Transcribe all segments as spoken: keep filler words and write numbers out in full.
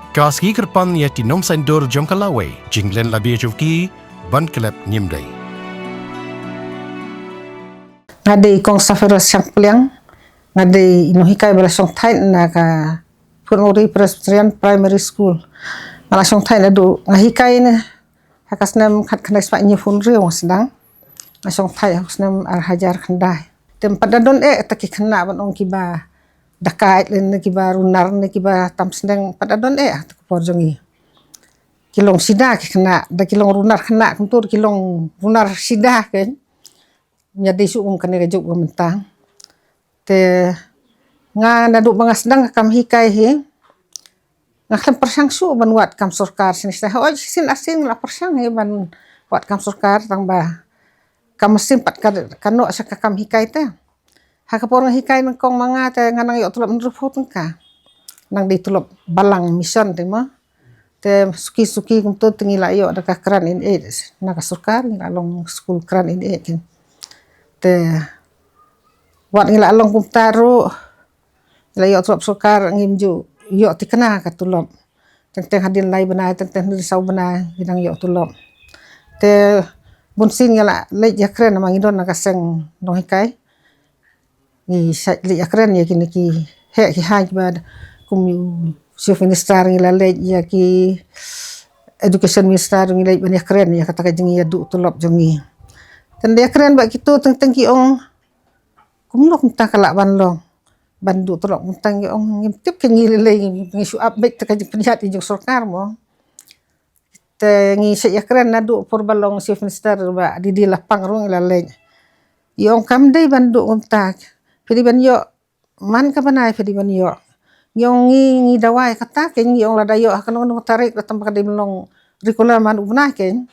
Ka sngi kyrpang ïa ki nongshong dur jong ka lawei, jinglen la bia jong ki ban klet ngim dei. Nga dei Kong Safiros Shangpliang, nga dei i nonghikai ba la shongthait na ka Phunuri Presbyterian Primary School. Nga la shongthait naduh nga hikai ne ha ka snem khat khyndai spah hynñiew phew hynriew nga sdang. Nga shongthait ha ka snem ar hajar khyndai. Te ym pat da don eh ta ki khynnah ban ong kiba dakaid lane kiba runar ne kiba tam sdang, ym pat da don eh ha ka por jong ngi. Ki long sida ki khynnah, da ki long runar khynnah kumto, ki long runar sida kein. Ym ïadei shuh kum kane ka juk ba mynta. Te nga naduh ba nga sdang ka kam hikai hi, nga khlem pyrshang shuh ban wad kam sorkar shisien. Hooid, shisien arsien nga la pyrshang hi ban wad kam sorkar, tang ba kam mynsiem pat ka, ka noh sha ka kam hikai te. Ha ka por nga hikai nyngkong ma nga te nga nang ïoh tulop hynriewphew tyngka. Nang dei tulop balang mission te mo. Te suki suki kumto te ngi la ïoh da ka kren in eh na ka sorkar, ngi la long skul kren in eh kein. Te wat ngi la long kumta ruh, ngi la ïoh tulop sorkar, ngim ju ïoh thikna ka tulop. Teng teng hadien lai bnai, teng teng hadien saw bnai ngi dang ïoh tulop. Te bun sien ngi la leit ïakren namar ngi don na ka seng nonghikai. Ngi shait leit ïakren ïa kine ki heh ki haiñ kiba kum u Chief Minister, ngi la leit ïa ki Education Minister, ngi leit ban ïakren ïa kata ka jingïaduh tulop jong ngi. Te ynda ïakren bad kito teng teng ki ong kumno kumta ka lah ban long ban duh tulop kumta. Ngi ong ngim tip, kein ngi lei lei ngi shu ap beit ta ka jingpynïaid jong sorkar mo. Te ngi shait ïakren naduh por ba long Chief Minister Bah D D Lapang ruh ngi la leit. I ong kam dei ban duh kumta. Phi dei ban ïoh man ka bnai phi dei ban ïoh. Ngi ong ngi, ngi dawa ïa kata, kein ngi ong lada ïoh ha kano kano tarik, lada tang ba ka dei ban long regular man u bnai kein.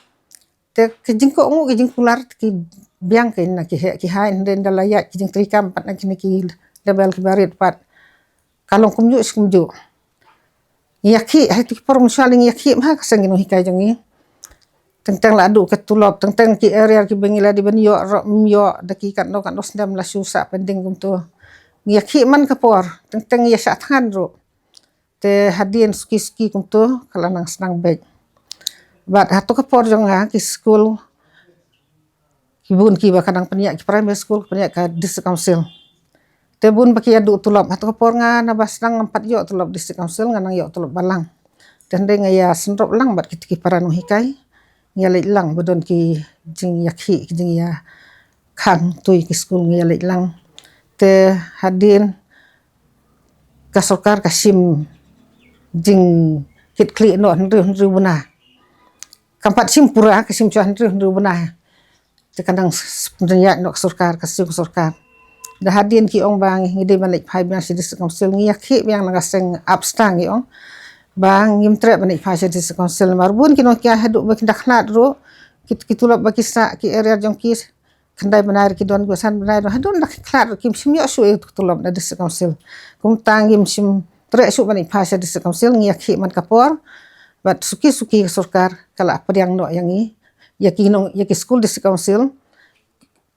Te ki jingkohnguh ki jingkular te ki biang kein na ki heh ki haiñ, hynrei ynda la ïaid ki jingtrei kam pat na kine ki level kiba rit pat ka long kumjuh shi kumjuh. Ngi ïakhih, ha kito ki por mynshuwa ngi ïakhih ma ha ka seng ki nonghikai jong ngi. Teng teng la duh ka tulop, teng teng ki arrear kiba ngi la dei ban ïoh ruh ym ïoh, da ki katno katno snem la shu sah pending kumto. Ngi ïakhih man ka por, teng teng ngi ïa shah thngan ruh. Te hadien suki suki kumto ka la nang sdang beit. Bad hato ka por jong nga ki skul ki bun kiba ka dang pynïaid, ki primary school ka pynïaid ka District Council. Te bun ba ki ïaduh tulop, hato ka por nga naba sdang ngam pat ïoh tulop District Council, nga nang ïoh tulop balang. Te hynrei nga ïa sngewthuh lang bad kito ki para nonghikai, ngi ïa leit lang ba don ki jingïakhih, ki jingïakhang tui ki skul, ngi ïa leit lang. Te hadien ka sorkar ka shim jingkitkhlieh noh hynriew hynriew bnai. Kam pat shim pura, ka shim shuwa hynriew hynriew bnai. Te ka nang s-, s-, pynïaid noh ka sorkar, ka shu ka sorkar. Da hadien ki ong ba ngi dei ban leit phai biang sha District Council, ngi ïakhih biang na ka seng ap stang, ngi ong ba ngim treh ban leit phai sha District Council namar bun ki nonghikai haduh ba ki da khlad ruh, ki, ki tulop ba ki sah, ki arrear jong ki khyndai bnai ruh ki don, ki san bnai ruh haduh da ki khlad ruh kim shym ïoh shuh ïa ka tulop na District Council. Kumta ngim shym treh shuh ban leit phai sha District Council, ngi ïakhih man ka por. Bad suki suki ka sorkar ka la pdiang noh ïa ngi, ïa ki nong, ïa ki skul District Council,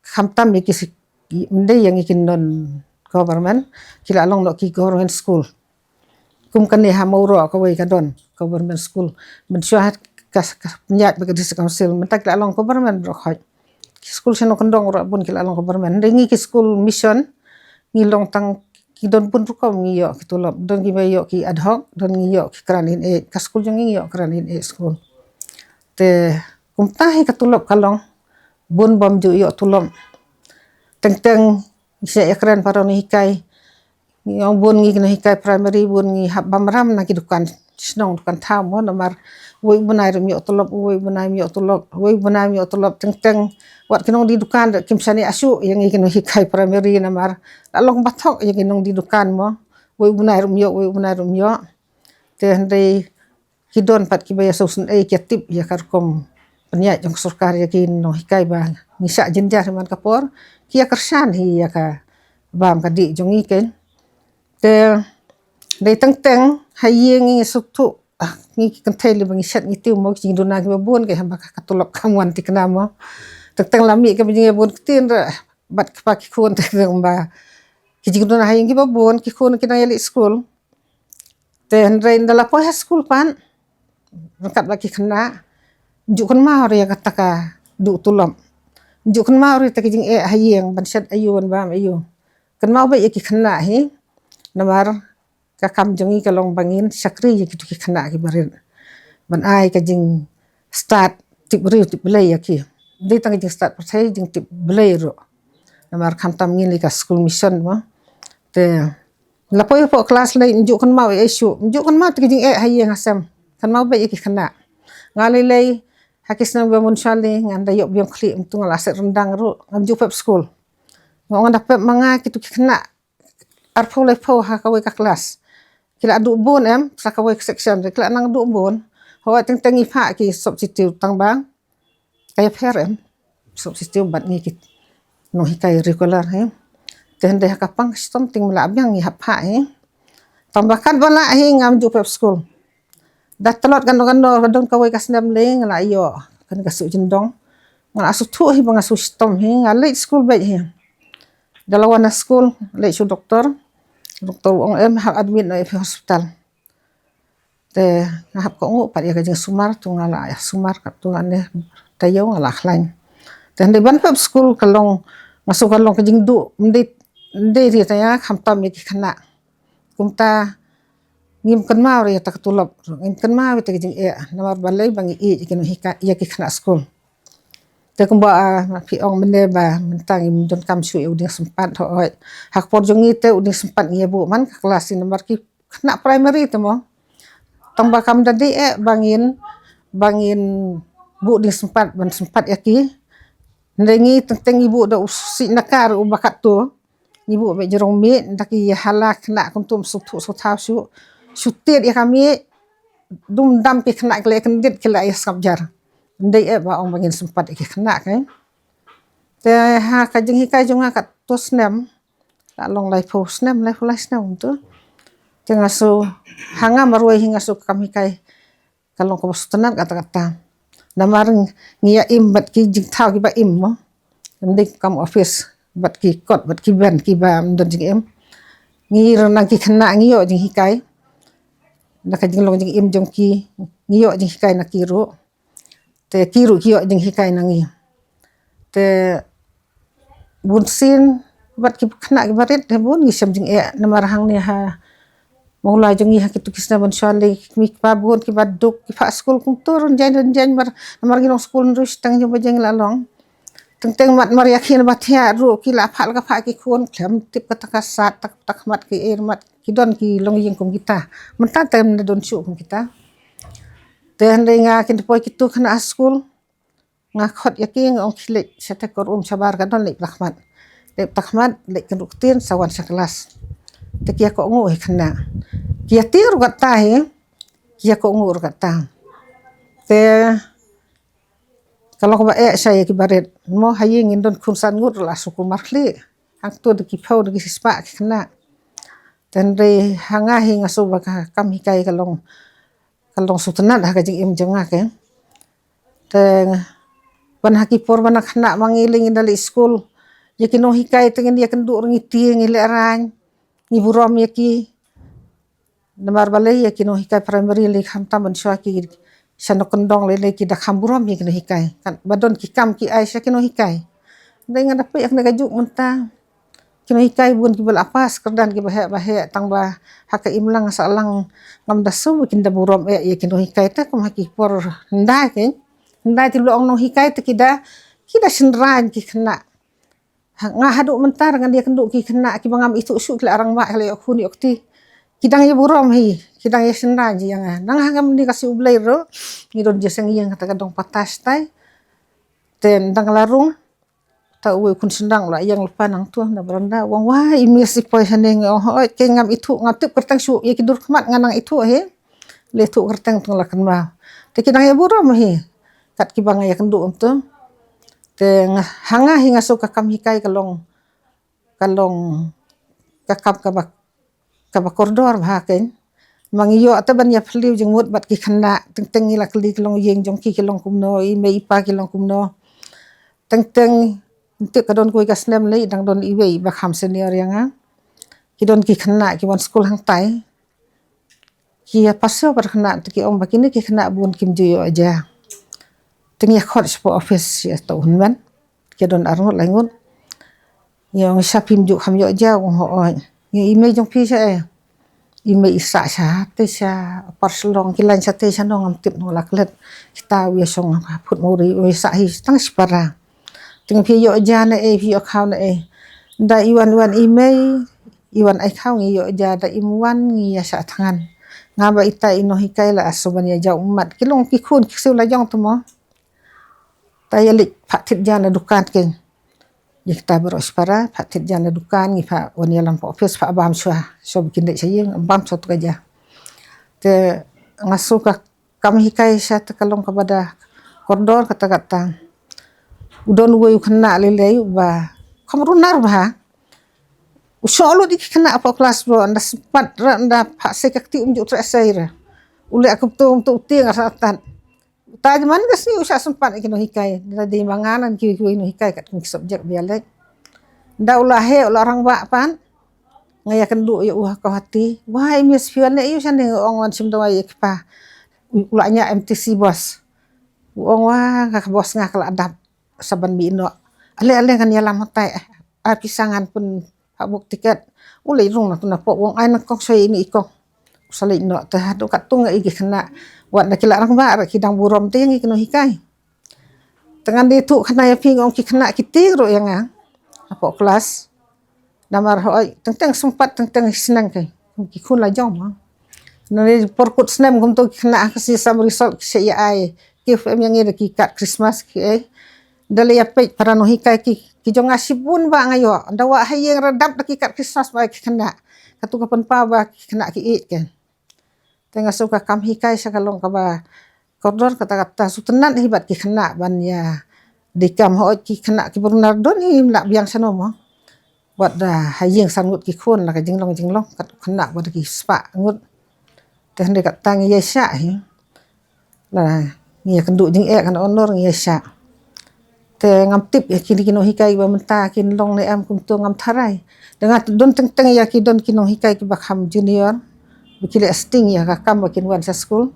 khamtam ïa ki si-, ym dei ïa ngi ki non government, ki la long noh ki government school. Kum kane ha Mawroh kawei ka don government school. Mynshuwa ka, ka pynïaid bad ka District Council, mynta ki la long government baroh khoit. Ki skul shano kyndong ruh bun ki la long government. Hynrei ngi ki skul mission ngi long tang, ki don bun rukom ngi ïoh ki tulop. Don kiba ïoh ki ad hoc, don ngi ïoh ki grant in aid. Ka skul jong ngi ngi ïoh grant in aid skul. Te kumta hi ka tulop ka long, bun bym ju ïoh tulop. Teng teng ngi shait ïakren para nonghikai, ngi ong bun ngi ki nonghikai primary bun ngi hap bam ram na ki dukan shnong dukan thaw mo, namar uwei u bnai ruh ym ïoh tulop, uwei u bnai ym ïoh tulop, uwei u bnai ym ïoh tulop. Teng teng wat ki nongdie dukan ruh kim shaniah shuh ïa ngi ki nonghikai primary namar la long bathok ïa ki nongdie dukan mo, uwei u bnai ruh ym ïoh, uwei u bnai ruh ym ïoh. Te hynrei ki don pat kiba ïa sngewsynei, ki ïa tip ïa ka rukom pynïaid jong ka sorkar ïa ki nonghikai ba ngi shah jynjar hi man ka por, ki ïa kyrshan hi ïa ka bam ka dih jong ngi kein. Te dei teng teng ha ïing ngi sngewthuh, ah, ngi ki kynthei lei ba ngi shet ngi tiew mo, ki jingduna kiba bun kein haba ka, ka tulop kam wan thikna mo. Teng teng la mih kaba jingïabun ktien ruh bad kpa ki khun, teng teng ba ki jingduna ha ïing kiba bun, ki khun ki nang ïaleit skul. Te hynrei ynda la poi ha skul pat, ryngkat bad ki khynnah, ym ju kynmaw re ïa kata ka duh tulop. Ym ju kynmaw re ïa kata ka jingeh ha ïing, ban shet aïu, ban bam aïu. Kynmaw beit ïa ki khynnah hi, namar ka kam jong ngi ka long ba ngin shakri ïa kito ki khynnah kiba rit. Ban ai ka jingstad tip briew tip Blei ïa ki. Ym dei tang ka jingstad pyrthei, jingtip Blei ruh. Namar khamtam ngin leit ka skul mission mo. Te la poi hapoh klas lei, ym ju kynmaw ei ei shuh. Ym ju kynmaw ïa ka jingeh ha ïing ha sem. Kynmaw beit ïa ki khynnah. Nga lei lei, ha ki snem ba mynshuwa lei, ngan da ïoh biang khlieh, mynta nga la set ryndang ruh, ngam ju pep skul. Nga ong ngan da pep ma nga kito ki khynnah arphew laiphew ha kawei ka klas. Ki la duh bun em, sa kawei ka section, ki la nang duh bun. Hooid, teng teng ngi phah ki substitute tang ba ka ïapher em. Substitute bad ngi ki nonghikai regular hi. Te hynrei ha ka pang ka shitom teng me la biang ngi hap phah hi. Tang ba katba lah hi ngam ju pep skul. Da tlot kano kano, ka don kawei ka snem lei nga la ïoh kane ka suh jingdong. Nga la sngewthuh hi ba nga sngewshitom hi, nga leit skul beit hi. Da la wan na skul, leit sha u doktor. Doktor u ong em, hap admit noh ïa phi hospital. Te nga hap kohnguh pat ïa ka jingsumar, to nga la ïa sumar katto katne taïew nga la khlaiñ. Te hynrei ban pep skul ka long, nga sngew ka long ka jingduh, ym dei, ym dei ri taïew, khamtam ïa ki khynnah. Kumta ngim kynmaw re ïa kata ka tulop, ngim kynmaw ïa kata ka jingeh, namar balei ba ngi ïeit ïa ki nonghikai, ïa ki khynnah skul. Te kumba, ah, phi ong mynne ba mynta ngim donkam shuh ïa u dieng sympat, hooid. Ha ka por jong ngi te u dieng sympat ngi ïa buh man ka klas six namar ki khynnah primary te mo. Tang ba kam da dei eh ba ngin, ba ngin buh dieng sympat, ban sympat ïa ki. Hynrei ngi teng teng ngi buh da u sih nakar uba katto. Ngi buh beit jrong miej, da ki hala khynnah kumto ym sngewthuh sngewthaw shuh. Shu tied ïa ka miej, dum dam ki khynnah ki la kyndit ki la ïa sngap jar. Ym dei eh ba ong ba ngin sympat ïa ki khynnah, keiñ. Te ha ka jinghikai jong nga katto snem, la long laiphew snem, laiphew lai snem kumto. Te nga sngew, ha nga marwei hi nga sngew ka kam hikai ka long kaba sngewtynnat katta katta. Namar ngi ïa im bad ki jingthaw kiba im mo. Ym dei kam office bad ki kot bad ki bench kiba ym don jingim. Ngi ruh nang ki khynnah ngi ïoh jinghikai. Na ka jinglong jingim jong ki ngi ïoh jinghikai na ki ruh. Te ki ruh ki ïoh jinghikai na ngi. Te bun sien bad ki khynnah kiba rit te bun ngi shem jingeh namar hangne ha Mawlai jong ngi ha kito ki snem mynshuwa lei ki kmie ki kpa bun kiba duk ki phah skul kumto rynjaiñ rynjaiñ mar, namar ngi long skul hynriew shiteng jong ba jong ngi la long. Teng teng mat mar ïa ki naba thiah ruh ki la phah la ka phah ki khun khlem tip kata ka sat tak tak mat ki er mat ki don ki longïing kum kita. Mynta te ym don shuh kum kita. Te hynrei nga kin poi kito khynnah ha skul. Nga khot ïa ki nga ong khie leit shatei kor um shabar ka don leit pyrkhat. Leit pyrkhat leit kynduh ktien sa wan sha klas. Te ki ïa kohnguh hi khynnah. Ki ïa tieng ruh katta hi. Ki ïa kohnguh ruh katta. Te ka long kaba eh sha ïa kiba rit. Mo ha ïing ngin don khun san ngut ruh la shu kumar khlieh. Hangto da ki phew da ki shispah ki khynnah. Te hynrei ha nga hi nga sngew ba ka kam hikai ka long, ka long sngewtynnat ha ka jingim jong nga keiñ. Te ban ha ki por ba nga khynnah ma ngi lei ngin da leit skul. Ïa ki nonghikai te ngin ïa kynduh ruh ngi tieng ngi lehraiñ. Ngi burom ïa ki. Namar balei ïa ki nonghikai primary lei khamtam mynshuwa ki sha Nongkyndong lei lei ki da kham burom ïa ki nonghikai. Katba don ki kam ki ai sha ki nonghikai. Dei nga da peit ïa kane ka juk mynta. Ki nonghikai bun kiba la pass kyrdan kiba heh ba heh tang ba ha ka imlang sahlang ngam da sngew ba kin da burom eh ïa ki nonghikai te kum ha ki por hyndai keiñ. Hyndai te la ong nonghikai te ki da, ki da shynraiñ ki khynnah. Ha, nga haduh mynta ngan ïa kynduh ki khynnah kiba ngam ithuh shuh ki la rangbah ki la ïoh khun ïoh kti. Ki dang ïa burom hi, ki dang ïa shynraiñ ïa nga. Nang ha ngam ni ka shu U Blei ruh ngi don jingïaseng ïing kata ka dong patas tai. Te dang la rung. Ta uwei u khun shynrang u la ïeng lypa nangto na baranda, u ong, "Wah, i miss i poi shane." Nga ong, "Hooid, keiñ ngam ithuh, ngam tip kyrteng shuh, ïa ki dur khmat nga nang ithuh hi. La ithuh kyrteng tang la kynmaw." Te ki dang ïa burom hi. Kat kiba nga ïa kynduh kumto. Te nga, ha nga hi nga sngew ka kam hikai ka long, ka long ka kam kaba kaba kordor bha keiñ. Ma ngi ïoh te ban ïa phylliew jingmut bad ki khynnah, teng teng ngi la kylli ki longïing jong ki ki long kumno, i mei i pa ki long kumno. Teng teng, tip ka don kawei ka snem lei dang don iwei iba kham senior ïa nga. Ki don ki khynnah ki wan skul hangtai. Ki ïa pass ïa u ba khynnah te ki ong ba kine ki khynnah bun kim ju ïoh ja. Te ngi ïa khot sha office ïa ta u hynmen. Ki don arngut laingut. Ngi ong sha phim ju kham ïoh ja, u ong hooid. Ngi ong i mei jong phi sha ei? I mei i sah sha te sha Upper Shillong, ki lain sha te sha nong ngam tip, nong la klet. Kita u ïa shong ha Phutmori, u ïa sah hi tang shipara. Te ngi, phi ïoh ja na ei, phi ïoh khaw na ei? Da i wan wan i mei i wan ai khaw ngi ïoh ja, da im wan ngi ïa shah thngan. Nga ba ita i nonghikai la asu ban ïa jaw ummat, ki long ki khun ki siew la jong tu mo. Ta ïa leit phah thied ja na dukan keiñ. Ïa kita baroh shipara phah thied ja na dukan, ngi phah wan ïalam pa office, phah bam shuwa, shuwa ba kin leit sha ïing, bam shuwa tu ka ja. Te nga sngew ka kam hikai sha te ka long kaba da kordor kata kata. U don uwei u khynnah lei lei uba kham runar bha. U shoh lut ïa ki khynnah hapoh klas bro, ynda sympat re ynda phah sei ka kti um ju treh sei re. U leh kumto kumto u tieng artatien. Uta jingman ka sngi u shah sympat ïa ki nonghikai. Ynda dei ma nga ngan kiwei kiwei nonghikai kat ki subject ba ïaleit. Ynda u la heh u la rangbah pat, nga ïakynduh ïa u ha ka hati. Wai miss, phi wan ne aïu shane? Nga ong wan shim dawai ïa ki pa. U la ñiah M T C bus. U ong wah, ka bus nga ka la dap. Sa ban mih noh. Ale ale ngan ïalam hatai. Ai pisa ngan pynphah book ticket. U leit rung na tu na pok, u ong ai nyngkong sha ïa ine i kong. U sa leit noh te haduh katto nga ïohi ki khynnah. Wat na ki la rangbah ruh ki dang burom te ïa ngi ki nonghikai. Te ngan ïathuh khana ïa phi, nga ong ki khynnah ki tieng ruh ïa nga hapoh klas. Namar hooid teng teng sympat teng teng sneng keiñ. Ki khun la jong mo. Nane por kut snem kumto ki khynnah ha ka sngi sam result ki sa ïa ai. Ki ïa em ïa ngi da ki kad Krismas ki ei. Da lei ïa peit para nonghikai ki, ki jong nga shibun ba nga ïoh. Da wah ha ïing re dap da ki kad Krismas ba ki khynnah. Katu ka pynpaw ba ki khynnah ki ïeit keiñ. Te nga sngew ka kam hikai sha ka long kaba kordor kata kata, sngewtynnat hi bad ki khynnah ban ïa dei kam, hooid ki khynnah kiba runar don hi ym lah biang shano mo. Wat da ha ïing san ngut ki khun la ka jinglong jinglong, kat u khynnah wat da ki spah ngut. Te hynrei kata ngi ïaishah hi. La ngi ïakynduh jingeh, kan honor ngi ïaishah. Te ngam tip ïa kine ki nonghikai ba mynta kin long ne em kumto ngam tharai. Te nga don teng teng ïa ki, don ki nonghikai kiba kham junior ba ki leh sting ïa ka kam ba kin wan sha skul.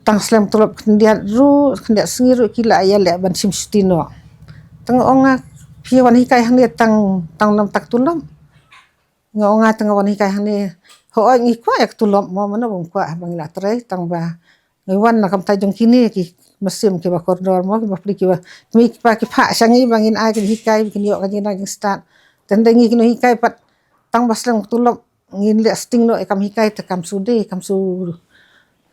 Tang slem tulop khyndiat ruh, khyndiat sngi ruh ki la ïaleh ban shim shuti noh. Te nga ong nga, phi wan hikai hangne tang, tang namar ka tulop? Nga ong nga, te nga wan hikai hangne. Hooid ngi kwah ïa ka tulop mo, mano bym kwah ba ngi la trei, tang ba ngi wan na ka bynta jong kine ki mynsiem kiba kordor mo, kiba pli, kiba, kmie ki kpa ki phah sha ngi ba ngin ai ka jinghikai ba kin ïoh ka jingdon jingstad. Te hynrei ngi ki nonghikai pat tang ba slem ka tulop ngin leh sting noh ïa ka kam hikai te kam shu dei, kam shu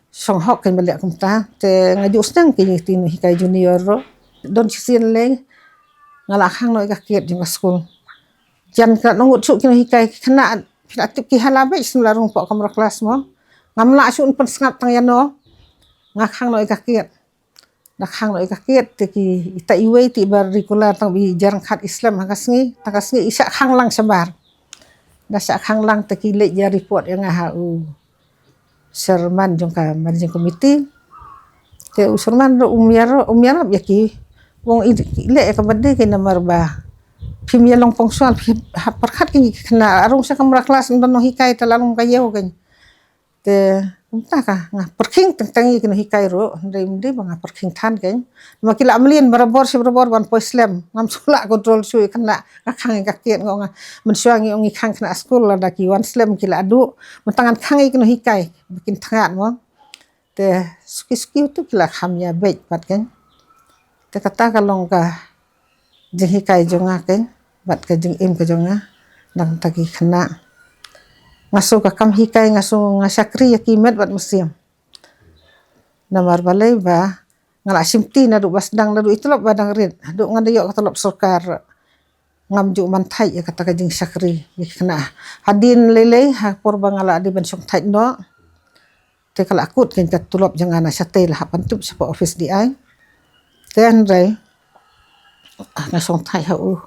shong hok keiñ ban leh kumta. Te nga ju sneng keiñ ïa ki nonghikai junior ruh. Don shisien lei nga la khang noh ïa ka kiad jong ka skul. Jan ka nongut shuh ki nonghikai, ki khynnah phi la tip ki hala beit shu la rung hapoh kamra klas mo. Ngam lah shuh ban pynsngap tang ïano. Nga khang noh ïa ka kiad. Da khang noh ïa ka kiad te ki, ita iwei te i ba regular tang ba i jar ryngkat i slem ha ka sngi, tang ka sngi i shah khang lang shabar. Da shah khang lang te ki leit ïa report ïa nga ha u chairman jong ka managing committee. Te u chairman ruh um ïa, um ïarap ïa ki. U ong i leh ïa ka bad dei ki namar ba phim ïa long punctual, phi hap pyrkhat keiñ ïa ki khynnah, rung sha kamra klas ym don nonghikai te la long ka ïew keiñ. Te kumta ka nga pyrkhing teng teng ïa ki nonghikai ruh, hynrei ym dei ba nga pyrkhing than keiñ. Namar ki la mlien barabor shi barabor ban poi slem. Ngam shu lah control shuh ïa khynnah, nga khang ïa ka kiad, nga ong nga, mynshuwa ngi ong ngi khang khynnah skul, lada ki wan slem ki la duh. Mynta ngan khang ïa ki nonghikai ba kin thngat mo. Te suki suki tu ki la kham ïa beit pat keiñ. Te kata ka long ka jinghikai jong nga keiñ bad ka jingim ka jong nga na ka bynta ki khynnah. Nga sngew ka kam hikai, nga sngew nga shakri ïa ki met bad mynsiem. Namar balei ba nga la shimti naduh ba sdang, naduh i tulop ba dang rit haduh ngan da ïoh ka tulop sorkar. Ngam ju man thait ïa kata ka jingshakri ïa ki khynnah. Hadien lei lei ha por ba nga la dei ban shong thait noh, te ka la kut keiñ ka tulop jong nga na shatei, la hap ban tip shapoh office D I. Te hynrei nga shong thait ha u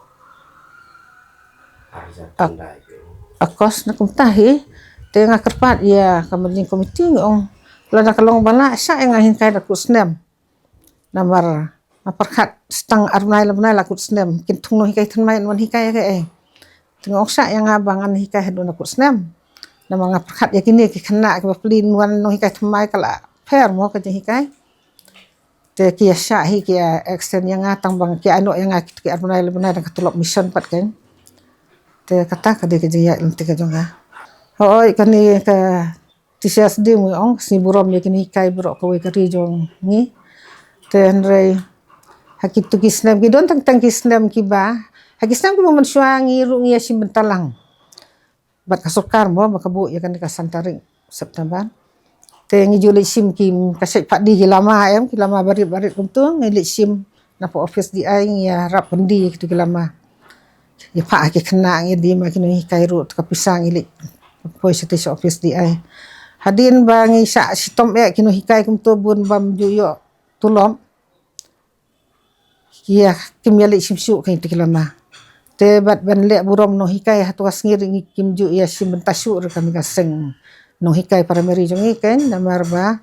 August na kumta hi. Te nga kyrpad ïa ka managing committee, nga ong lada ka long ba lah, shah ïa nga hikai da kut snem. Namar nga pyrkhat tang ar bnai la bnai la kut snem, kin thung nonghikai thymmai wan hikai ïa kaei. Te nga ong shah ïa nga ba ngan hikai haduh na kut snem. Namar nga pyrkhat ïa kine ki khynnah kiba plie wan nonghikai thymmai ka la pher mo ka jinghikai. Te ki ïa shah hi ki ïa extend ïa nga tang ba ki ïa ïehnoh ïa nga kito ki ar bnai lai bnai da ka tulop mission pat kein. Te kata ka dei ka jingïaid lynti ka jong nga. Hooid kane ka Teachers' Day mo ong, sngi burom ïa ki nonghikai baroh kawei ka ri jong ngi. Te hynrei ha kito ki snem ki don tang tang ki snem kiba, ha ki snem kiba mynshuwa ngi ruh ngi ïa shim bynta lang bad ka sorkar mo ba ka buh ïa kane ka san tarik September. Te ngi ju leit shim ki, ka shait pat die ki lama em, ki lama barit barit kumto ngi leit shim na pdeng office D I ngi ïarap pyndie kito ki lama. Ïa pha ki khynnah ngi die ma ki nonghikai ruh, te ka pisa ngi leit poi shatei sha office D I. Hadien ba ngi shah shitom eh ki nonghikai kumto bun bym ju ïoh tulop. Ïa kim ïa leit shim shuh kito ki lama. Te bad ban leh burom nonghikai ha katu ka sngi ruh ngi kim ju ïa shim bynta shuh ruh kane ka seng nonghikai primary jong ngi kein, namar ba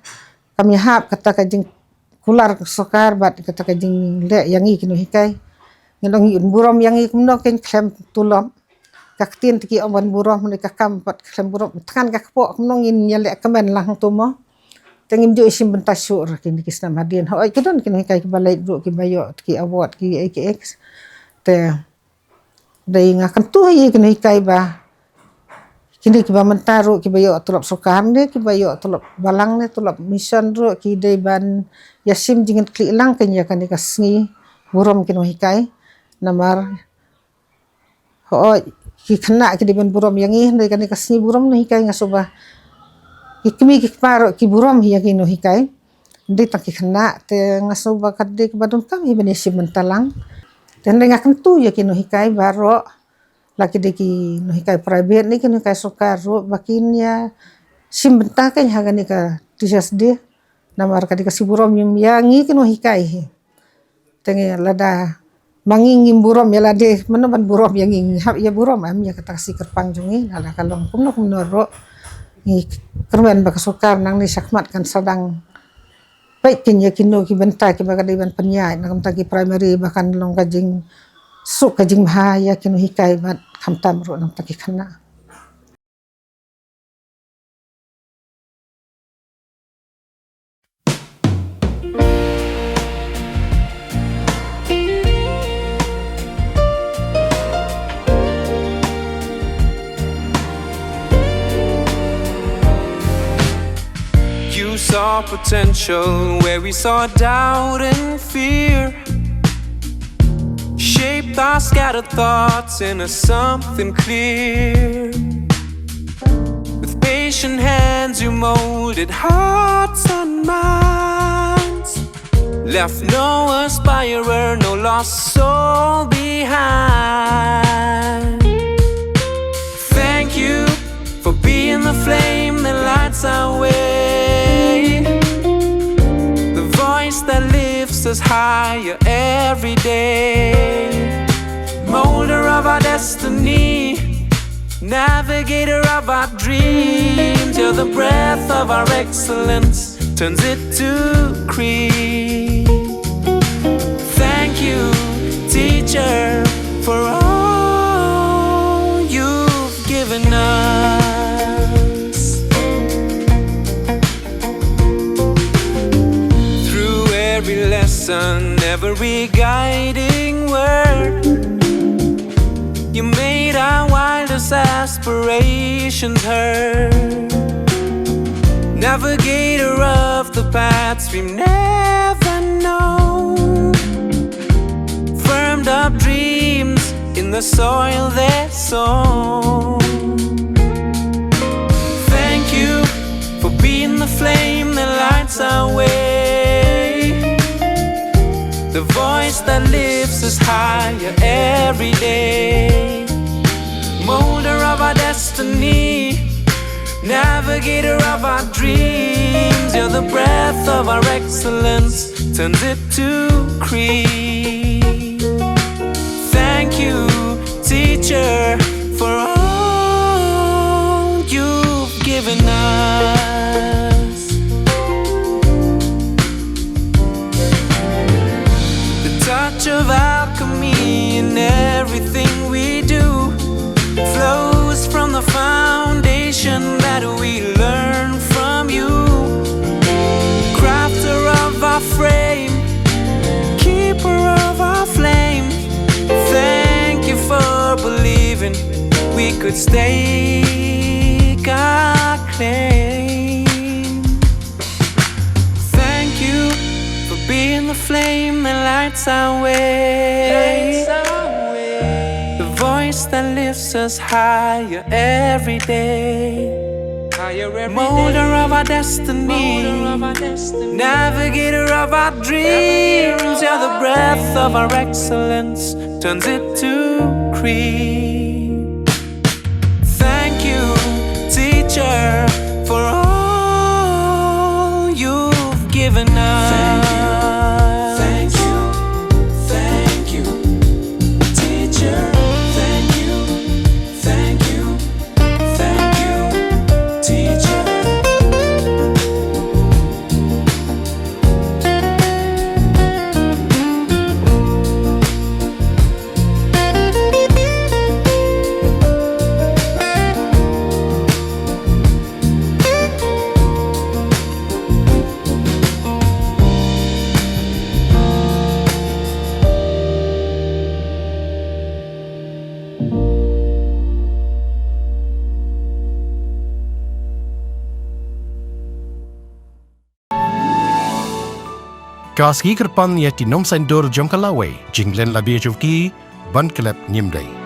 kam ïahap kata ka jingkular sorkar bad kata ka jingleh ïa ngi ki nonghikai. Ngi ong ngin burom ïa ngi kumno kein khlem tulop. Ka ktien te ki ong ban burom, ne ka kam pat khlem burom. Tang ka kpoh kumno ngin ïa leh kmen lang hangto mo. Te ngim ju ïa shim bynta shuh ruh kine ki snem hadien. Hooid ki don ki nonghikai kiba leit ruh kiba ïoh ki award ki ei ki ei. Te dei nga kyntu ïa ki nonghikai ba kine kiba mynta ruh kiba ïoh tulop sorkar ne kiba ïoh tulop balang ne tulop mission ruh ki dei ban ïa shim jingkitkhlieh lang kein ïa kane ka sngi burom ki nonghikai. Namar hooid ki khynnah ki dei ban burom ïa ngi, hynrei kane ka sngi burom nonghikai nga sngew ba ki kmie ki kpa ruh ki burom ïa ki nonghikai. Dei tang ki khynnah te nga sngew ba ka dei kaba donkam hi ban ïa shim bynta lang. Te hynrei nga kyntu ïa ki nonghikai baroh, la ki dei ki nonghikai private ne ki nonghikai sorkar ruh ba kin ïa shim bynta kein ha kane ka Teachers' Day. Namar ka dei ka sngi burom ïa ngi ki nonghikai hi. Te ngi lada ma ngi ngim burom ïa lade, mano ban burom ïa ngi? Ngi hap ïa burom em ïa kata ka sngi kyrpang jong ngi, lada ka long kumno kumno ruh. Ngi kyrmen ba ka sorkar nangne shakhmat kan sa dang peit kein ïa kino ki bynta kiba ka dei ban pynïaid na ka bynta ki primary ba kan long ka jingsuk ka jingbha ïa ki nonghikai bad khamtam ruh na ka bynta ki khynnah. You saw potential where we saw doubt and fear. Shaped our scattered thoughts into something clear. With patient hands, you molded hearts and minds. Left no aspirer, no lost soul behind. Thank you for being the flame that lights our way. The voice that lifts us higher every day. Molder of our destiny, navigator of our dreams. You're the breath of our excellence, turns it to cream. Thank you, teacher, for all you've given us. Through every lesson, every guiding word, you made our wildest aspirations heard. Navigator of the paths we never know. Firmed up dreams in the soil they're sown. Thank you for being the flame that lights our way. The voice that lifts us higher every day. Molder of our destiny, navigator of our dreams. You're the breath of our excellence, turns it to cream. Thank you, teacher, for all you've given us. The touch of alchemy in everything we do flows from the foundation Stake our claim. Thank you for being the flame that lights our way. The voice that lifts us higher every day. Molder of our destiny. Navigator of our dreams. You're the breath of our excellence. Turns it to cream. Thank you, teacher, for all you've given us. Thank you, thank you, teacher. Thank you, thank you, thank you, teacher. Ka sngi kyrpang ïa ki nongsaindur jong ka lawei, jinglen la bia jong ki, ban klet ngim dei.